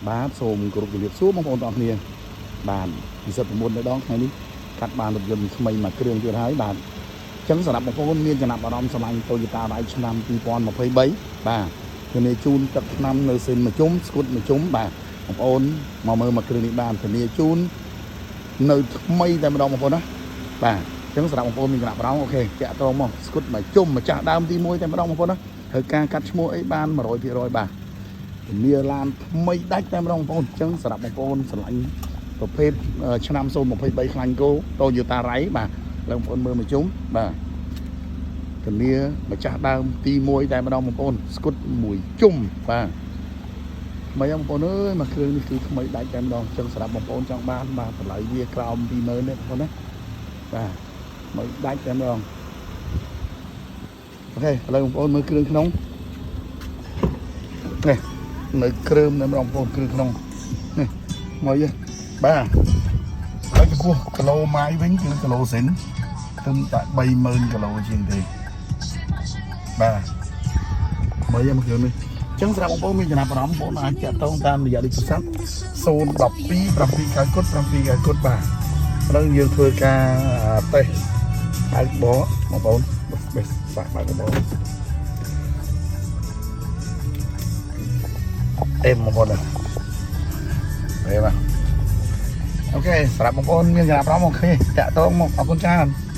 បាទសូមគោរពជំរាបសួរបងប្អូនទាំងអស់គ្នាបាទពិសិដ្ឋ9នៅដងថ្ងៃនេះកាត់បានរថយន្តថ្មីមួយគ្រឿងទៀតហើយបាទអញ្ចឹងសម្រាប់បងប្អូនមានចំណាប់អារម្មណ៍ស្រឡាញ់ Toyota ដៃឆ្នាំ2023បាទធានាជូនទឹកឆ្នាំនៅសិនមួយជុំស្គុតមួយជុំបាទបងប្អូនមកមើលមួយគ្រឿងនេះបានធានាជូននៅថ្មីតែម្ដងបងប្អូនណាបាទអញ្ចឹងសម្រាប់បងប្អូនមានចំណាប់អារម្មណ៍OK តាក់ទងមកស្គុតមួយជុំម្ចាស់ដើមទី1តែម្ដងបងប្អូនណាត្រូវការកាត់ឈ្មោះអីបាន100%បាទ ធានាឡានថ្មីដាច់តែម្ដងបងប្អូនអញ្ចឹងសម្រាប់បងប្អូនស្រឡាញ់ប្រភេទឆ្នាំ023ខ្លាញ់គោ Toyota Rai បាទឡើងបងប្អូនមើលមកជុំបាទធានាម្ចាស់ដើមទី1តែម្ដងបងប្អូនស្គុតមួយជុំបាទថ្មីបងប្អូនអើយមួយគ្រឿងនេះគឺថ្មីដាច់តែម្ដងអញ្ចឹងសម្រាប់បងប្អូនចង់បានបាទតម្លៃវាក្រោម20000នេះបងប្អូនណាបាទថ្មីដាច់តែម្ដង OK ឥឡូវបងប្អូនមើលគ្រឿងក្នុងនេះ នៅគ្រើមនៅម្ដងបងប្អូនគ្រឿងក្នុងនេះមកយបាទហើយចំពោះគីឡូម៉ាយវិញគឺគីឡូសិនត្រឹមតែ30000គីឡូជាងទេបាទមកយមកគ្រឿងនេះអញ្ចឹងសម្រាប់បងប្អូនមានចំណាប់អារម្មណ៍បងប្អូនអាចតាក់ទងតាមរយៈលេខទូរស័ព្ទ012 7៩គុត7គុតបាទឥឡូវយើងធ្វើការតេស្តបើកបកបងប្អូនបេះសាក់បើកបកអេមបងប្អូនណាអេបាទ OK សម្រាប់បងប្អូនមានចំណាប់អារម្មណ៍OK តាក់ទងមកអរគុណច្រើន។